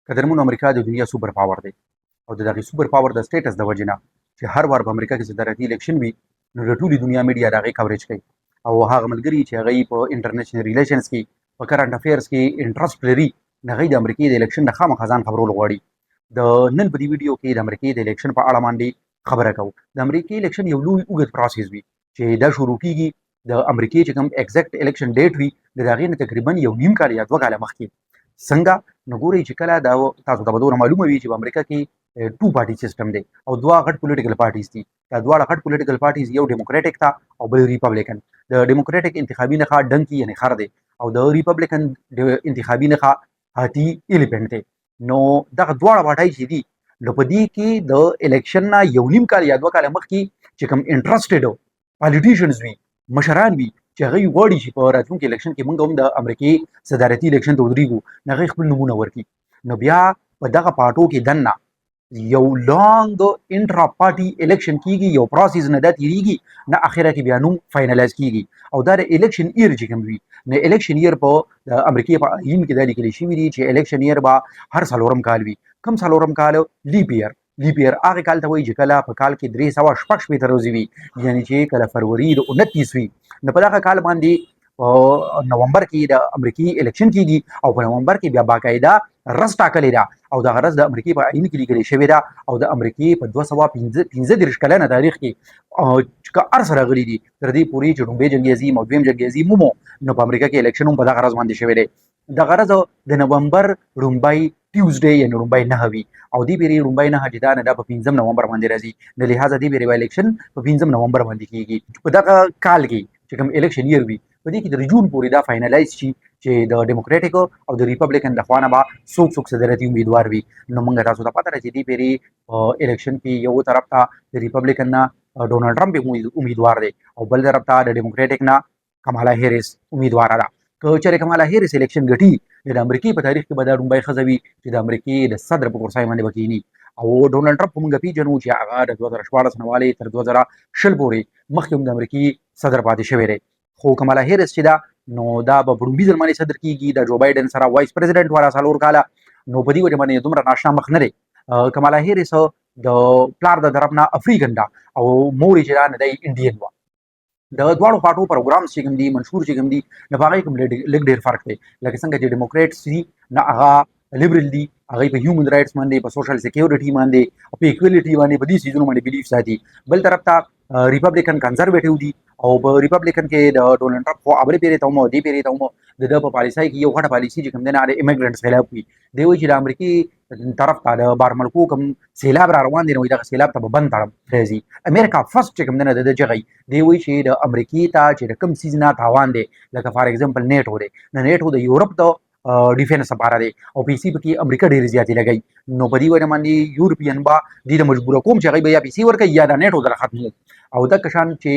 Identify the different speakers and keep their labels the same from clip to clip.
Speaker 1: قدرمنو، امریکا د دنیا سوپر پاور دی او د دغه سوپر پاور د سټیټس د وجې نه چې هر وار په امریکا کې صدارتي الیکشن وي، نو د ټولې دنیا میډیا د هغې کوریج کوي او هغه ملګري چې هغه په انټرنیشنل ریلیشنز کې، په کرنټ افیرز کې انټرست لري، نو هغوی د امریکې د الیکشن نه خامخا ځان خبرول غواړي. د نن په دې ویډیو کې د امریکې د الیکشن په اړه باندې خبره کوو. د امریکې الیکشن یو لوی اوږد پروسس وي چې دا شروع کیږي د امریکې چې کوم ایگزیکټ الیکشن ډیټ وي، د هغې نه تقریبا 1.5 کال یا 2 کاله مخکې. څنګه؟ نو ګورئ چې کله دا تاسو ته به دومره معلومه وي چې په امریکا کې ټو پارټي سیستم دی او دوه غټ پولیټیکل پارټیز دي. دا دواړه غټ پولیټیکل پارټیز، یو ډیموکراټیک تا او بل ریپبلیکن. د ډیموکراټیک انتخابي نښه ډنکی یعنی خر دی او د ریپبلیکن انتخابي نښه هاتی الیفنټ دی. نو دغه دواړه پارټۍ چې دي، نو په دې کې د الیکشن نه 1.5 کال یا 2 کاله مخکې چې کوم انټرسټډ پالیټیشنز وي، مشران وي، چې هغه غواړي چې په راتلونکي الیکشن کې موږ هم د امریکې صدارتي الیکشن ته ودرېږو، نو هغوی خپل نومونه ورکړي. نو بیا په دغه پارټو کې دننه یو لانګ انټرا پارټي الیکشن کیږي، یو پروسس نه دا تیریږي، نه اخره کې بیا نوم فینالایز کیږي. او دا د الیکشن ایر چې کوم وي، نو الیکشن ایر په د امریکې په آئین کې دا لیکل شوی دی چې الیکشن ایر به هر څلورم کال وي. کم څلورم کال؟ لیپ ایر. لیپ ایر هغه کال ته وایي چې کله په کال کې 366 ورځې وي، یعنی چې کله فروری د 29 وي، نو په دغه کال باندې په نومبر کې د امریکې الیکشن کیږي او په نومبر کې بیا باقاعده رس ټاکلې ده او دغه رس د امریکې په آئین کې لیکل شوې ده. او د امریکې په 235 کلنه تاریخ کې چې هر څه راغلي دي، تر دې پورې چې لومړی جنګ عظیم او دویم جنګ عظیم وو، نو په امریکا کې الیکشن هم په دغه ورځ باندې شوی دی. دغه ورځ د نومبر لومړی ټیوزډے یعنی لومړی نه وي او دې پیری لومړی نه چې دا نه دا په 5 نومبر باندې راځي، نو لهدا دې پیری الیکشن په 5 نومبر باندې کیږي. په دغه کال کې چې کوم الیکشن ایر وي، په دې کې د جون پورې دا فاینلایز شي چې د ډیموکراټیک او د ریپبلیکن د خوانه به څوک څوک صدارتي امیدوار وي. نو موږ تاسو ته پته ده چې دې پیری الیکشن کې یو طرف ته د ریپبلیکن نه ډونالډ ټرمپ امیدوار دی او بل طرف ته د ډیموکراټیک نه کمالا هیریس امیدوار ده. که چېرې کمالا هیریس الیکشن ګټي، د امریکې په تاریخ کې به دا لومړۍ ښځه وي چې د امریکې د صدر په کرسۍ باندې به کښېني. او ډونالډ ټرمپ موږ پیژنو چې هغه د 2016 نه والې تر 2020 پورې مخکې هم د امریکې صدر پاتې شوی دی. خو کمالا هیریس چې دا، نو دا به په لومړي ځل باندې صدر کیږي. د جو بایډن سره وایس پریزیډنټ والا 4 کاله، نو په دې وجه باندې دومره ناشنا مخ نه دی. کمالا هیریس د پلار د طرف نه افریقن ده او مور یې چې دا نه دی انډین وه. د دواړو پارټو پروګرام چې کوم دي، منشور چې کوم دي، نو په هغې کوم لږ ډېر فرق دی. لکه څنګه چې ډیموکریټس دي، نو هغه لیبرل دي، هغه په هیومن رائټس باندې، په سوشل سکیورټي باندې او په ایکوالټي باندې، په دې څیزونو باندې بلیف ساتي. بل طرف ته ریپبلیکن کنزرویټیو دي او په ریپبلیکن کې د ډونالډ ټرمپ خو اولې پیرې ته هم او دې پیرې ته هم د ده په پالیسۍ کې یو غټه پالیسي چې کوم دی نه د امیګرنټس خلاف وي. دی وایي چې د امریکې طرف ته د بار ملکو کوم سیلاب را روان دی، نو دغه سیلاب ته به بند تړم راځي. امریکا فرست چې کوم دی نه د ده جغی دی، وایي چې د امریکې ته چې د کوم څیز نه تاوان دی، لکه فار ایگزامپل نیټو دی، نو نیټو د یورپ د ډیفنس لپاره دی او پیسې پکې امریکا ډېرې زیاتې لګوي، نو په دې وجه باندې یورپین به دې ته مجبوره کوم چې هغوی به یا پیسې ورکوي یا د نیټو در ختمو. او دا کشان چې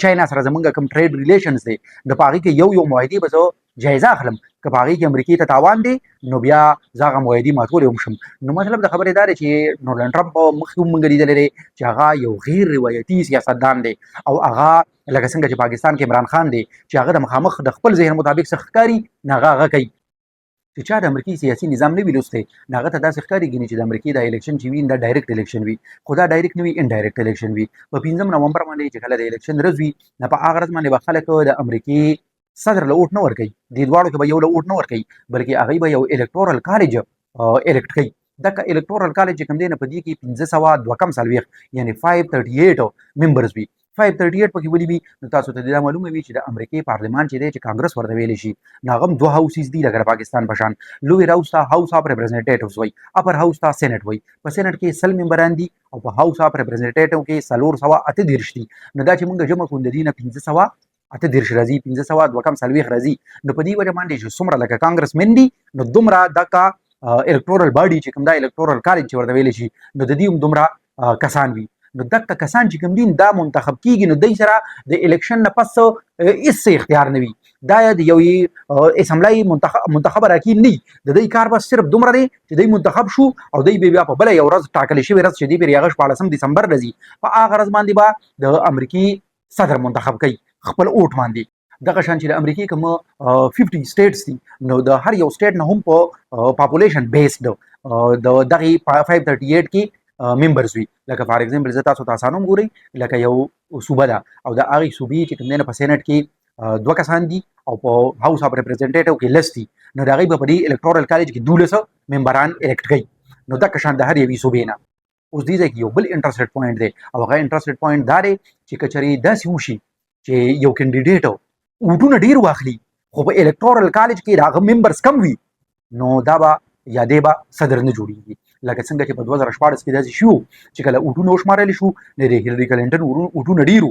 Speaker 1: چاینا سره زمونږ کوم ټریډ ریلیشنز دی، د په هغې کې یو یو معاهدې به زه جایزه اخلم، که په هغې کې امریکې ته تاوان دی، نو بیا زه هغه معاهدې ماتولی هم شم. نو مطلب د خبرې دا دی چې ډونالډ ټرمپ په مخکې هم موږ لیدلی دی چې هغه یو غیر روایتي سیاستدان دی او هغه لکه څنګه چې پاکستان کې عمران خان دی چې هغه د مخامخ د خپل ذهن مطابق څه ښکاري، نو هغه هغه کوي. چې چا د امریکې سیاسي نظام نه وي لوستی، نو هغه ته داسې ښکاري ګینې چې د امریکې دا الیکشن چې وي، دا ډایرکټ الیکشن وي، خو دا ډایرکټ نه وي، انډایرکټ الیکشن وي. په 5 نومبر باندې چې کله د الیکشن ورځ وي، نو په هغه ورځ باندې به خلک د امریکې صدر له اوټ نه ورکوي، دې دواړو کې به یو له اوټ نه ورکوي، بلکې هغوی به یو الکټورل کالج الکټ کوي. دغه الکټورل کالج چې کوم دی نه، په دې کې 542 یعنی 538 ممبرز وي. 538 پکې ولي وي؟ نو تاسو ته دا معلومه وي چې د امریکې پارلمان چې دی، چې کانګرس ورته ویل شي، نو هغه هم دوه هاوسز دي، لکه د پاکستان په شان. لوی هاوس ته هاوس اف ریپرزینټیټیوز وایي، اپر هاوس ته سېنېټ وایي. په سېنېټ کې 100 ممبران دي او په هاوس اف ریپرزینټیټیو کې 438 دي. نو دا چې موږ جمع کوو، د دې نه 538 راځي، 542 راځي. نو په دې وجه باندې چې څومره لکه کانګرس من دي، نو دومره دغه الکټورل باډي چې کوم دا الکټورل کالج چې ورته ویل شي، نو د دې هم دومره کسان وي. نو دغه کسان چې کوم دي، دا منتخب کیږي، نو دای سره د الیکشن نه پس هیڅ اختیار نه وي. دا د یو اسمبلی منتخب راکین نه، د دې کار بس صرف دومره دی چې دی منتخب شو او دی بیا په بل یو ورځ، ټاکل شوی ورځ چې دی پر هغه 16 دسمبر راځي، په هغه ورځ باندې به د امریکای صدر منتخب کوي خپل اوټ باندې. دغه شان چې د امریکې کوم 50 سټیټس دي، نو د هر یو سټیټ نه هم په پاپولیشن بیسډ د دغه 538 کې ممبرز وي. لکه فار ایگزامپل زه تاسو ته اسانوم، ګورئ، لکه یو صوبه ده او د هغې صوبې چې کوم دی نه په سېنټ کې دوه کسان دي او په هاوس اف ریپرزینټیټیو کې 10 دي، نو د هغې به په دې الکټورل کالج کې 12 ممبران الکټ کوي. نو دغه شان د هر یوې صوبې نه. اوس دې ځای کې یو بل انټرسټډ پوینټ دی او هغه انټرسټډ پوینټ دا دی چې که چېرې داسې وشي چې یو کینډیډیټ ووټونه ډېر واخلي، خو په الکټورل کالج کې د هغه ممبرز کم وي، نو دا به یا دی به صدر نه جوړیږي. لکه څنګه چې په 2016 کې داسې شو چې کله ووټونه وشمارل شو، نو د هیلري کلینټن ووټونه ډېر،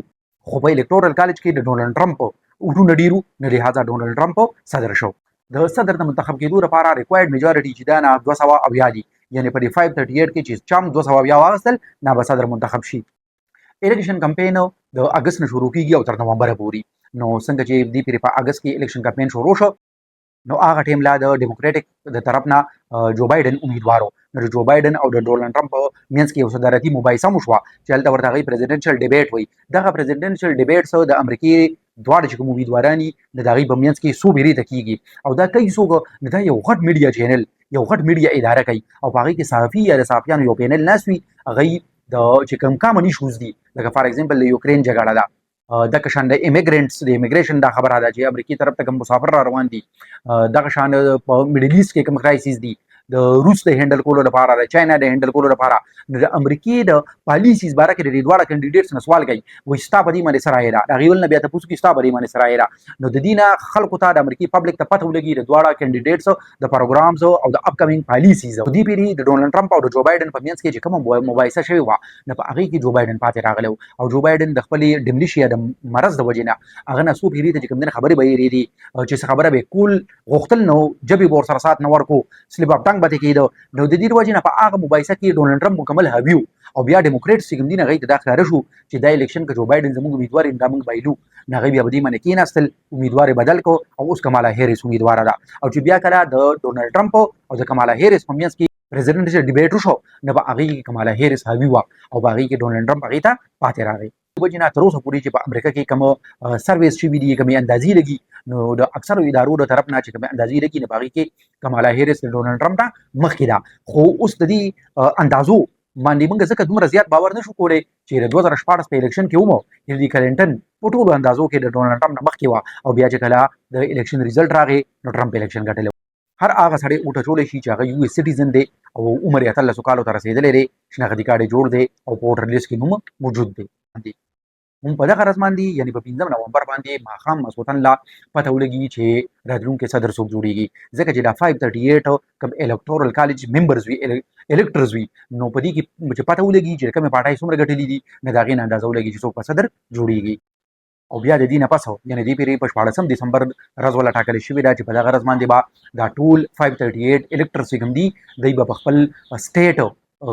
Speaker 1: خو په الکټورل کالج کې د ډونالډ ټرمپ ووټونه ډېر، نو لهذا ډونالډ ټرمپ صدر شو. د صدر د منتخب کېدو لپاره ریکوایرډ میجورټي چې دا نه 270 دي، یعنی په دې 538 کې چې چم 270 واغستل، نه به صدر منتخب شي. الیکشن کمپاین د اگست نه شروع کیږي او تر نومبر پورې. نو څنګه چې دې پرې په اگست کې الیکشن کمپاین شروع شو، نو هغه ټیم لا د ډیموکراټیک د طرف نه جو بایډن امیدوارو. نو د جو بایډن او د ډونالډ ټرمپ په منځ کې یو صدارتي مباحثه مو شوه چې هلته ورته هغوی پریزیډنشل ډیبیټ وایي. دغه پریزیډنشل ډیبیټ څه د امریکې دواړه چې کوم امیدواران دي، نو د هغوی په منځ کې څو پیرې ته کېږي او دا کوي څوک؟ نو دا یو غټ میډیا چینل، یو غټ میډیا اداره کوي او په هغې کې صحافي یا د صحافیانو یو پینل ناست وي. هغوی د چې کوم کامن ایشوز دي، لکه فار ایگزامپل د یوکرین جګړه ده، دغه شان د امیګرینټس د امیګریشن دا خبره ده چې امریکای طرف ته کوم مسافر را روان دي، دغه شان په میډل ایست کې کوم کرایسیس دي، د روس د هندل کولو لپاره، د چاینا د هندل کولو لپاره، نو د امریکای د پالیسیز باره کې د دې دواړه کینډیډیټس نه سوال کوي، وایي ستا په دې باندې څه رایه ده؟ د هغې ول نه بیا تپوس کوي، ستا په دې باندې څه رایه ده؟ نو د دې نه خلکو ته، د امریکای پبلک ته پته ولګي د دواړه کینډیډیټس د پروګرامز او د اپکمینګ پالیسیز. په دې پیری د ډونالډ ټرمپ او د جو بایډن په منځ کې چې کومه مباحثه شوې وه، نو په هغې کې جو بایډن پاتې راغلی او جو بایډن د خپلې ډیملیشیا د مرض د وجې نه هغه نه څو پیری ته چې کوم دین خبرې به یې دي چې څه خبره به کول غوښتل، نو ژبې به ورسره سات نه ورکو، سلیپ اف ټنګ به ترې کېده. نو د دې وجې نه په هغه مباحثه کې ډونالډ ټرمپ مکمل حاوي. او بیا ډیموکریټس چې کوم دي، هغوی ته دا ښکاره شو چې دا الیکشن که جو بایډن زموږ امیدوار یې، دا موږ بایلو. نو هغوی بیا په دې باندې کېناستل، امیدوار یې بدل کړو او اوس کمالا هیریس امیدواره ده. او چې بیا کله د ډونالډ ټرمپ او د کمالا هیریس په منځ کې پریزیډنټ ډیبیټ وشو، نو په هغې کې کمالا هیریس حاوي وه او په هغې کې ډونالډ ټرمپ هغې ته پاتې راغی. وجې نه تر اوسه پورې چې په امریکا کې کوم سرویس شوي دي، کومې اندازې لګي، نو د اکثرو ادارو د طرف نه چې کومې اندازې لګي، نو په هغې کې کمالا هیریس د ډونالډ ټرمپ نه مخکې ده. خو اوس د دې اندازو باندې موږ ځکه دومره زیات باور نشو کولی چې د 2016 په الیکشن کې ومو هیلري کلینټن په ټولو اندازو کې د ډونالډ ټرمپ نه مخکې وه او بیا چې کله د الیکشن ریزلټ راغی، نو ټرمپ الیکشن ګټلی. هر هغه سړی ووټ اچولی شي چې هغه یو ایس سټیزن دی او عمر یې 18 کالو ته رسېدلی دی، شناختي کارډ یې جوړ دی او په ووټر لیست کې نوم موجود دی. هم په دغه ورځ باندې، یعنی په 5 نومبر باندې ماښام ماسخوتن لا پته ولګي چې راتلونکی صدر څوک جوړیږي، ځکه چې دا 538 کوم الکټورل کالج ممبرز وي، الکټرز وي، نو په دې کې چې پته ولګي چې کومې پارټۍ څومره ګټلې دي، نو د هغې نه اندازه ولګي چې څوک په صدر جوړیږي. او بیا د دې نه پس، یعنی دې پیرې په 16 دسمبر ورځ ولا ټاکل شوې ده چې په دغه ورځ باندې به دا ټول 538 الکټرز چې کوم دي، دوی به په خپل سټیټ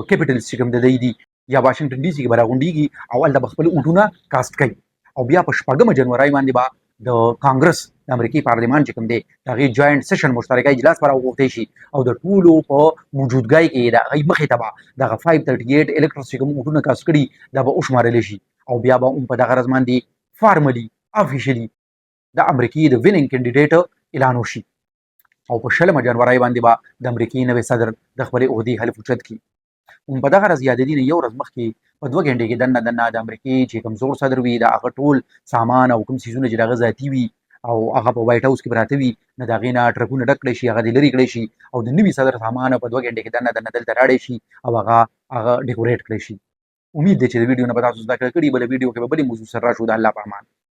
Speaker 1: کیپټلز چې کوم د دوی دي یا واشنګټن ډي سي کې به راغونډېږي او هلته به خپل ووټونه کاست کوي. او بیا په 6 جنورۍ باندې به د کانګرس، د امریکای پارلیمان چې کوم دی، د هغې جوائنټ سیشن، مشترکه اجلاس به راوغوښتی شي او د ټولو په موجودګۍ کې د هغې مخې ته به دغه 538 الکټرز چې کوم ووټونه کاست کړي، دا به وشمارل شي. او بیا به هم په دغه ورځ باندې فارملی افیشلی د امریکې د وینینګ کینډیډیټ اعلان وشي او په 20 جنورۍ باندې به د امریکې نوی صدر د خپلې عهدې حلف اوچت کړي. هم په دغه ورځ یا د دې نه یو ورځ مخکې په 2 ګنټې کې دننه دننه د امریکې چې کوم زوړ صدر وي، د هغه ټول سامان او کوم څیزونه چې د هغه ذاتي وي او هغه په وایټ هاوس کې پراته وي، نو د هغې نه ټرکونه ډک کړی شي، هغه دې لرې کړی شي او د نوي صدر سامان په 2 ګنټې کې دننه دننه دلته راړی شي او هغه ډیکوریټ کړی شي. امید دی چې د ویډیو نه به تاسو زده کړه کړي. بله ویډیو کې به بلې موضوع سره راشو. د الله په امان.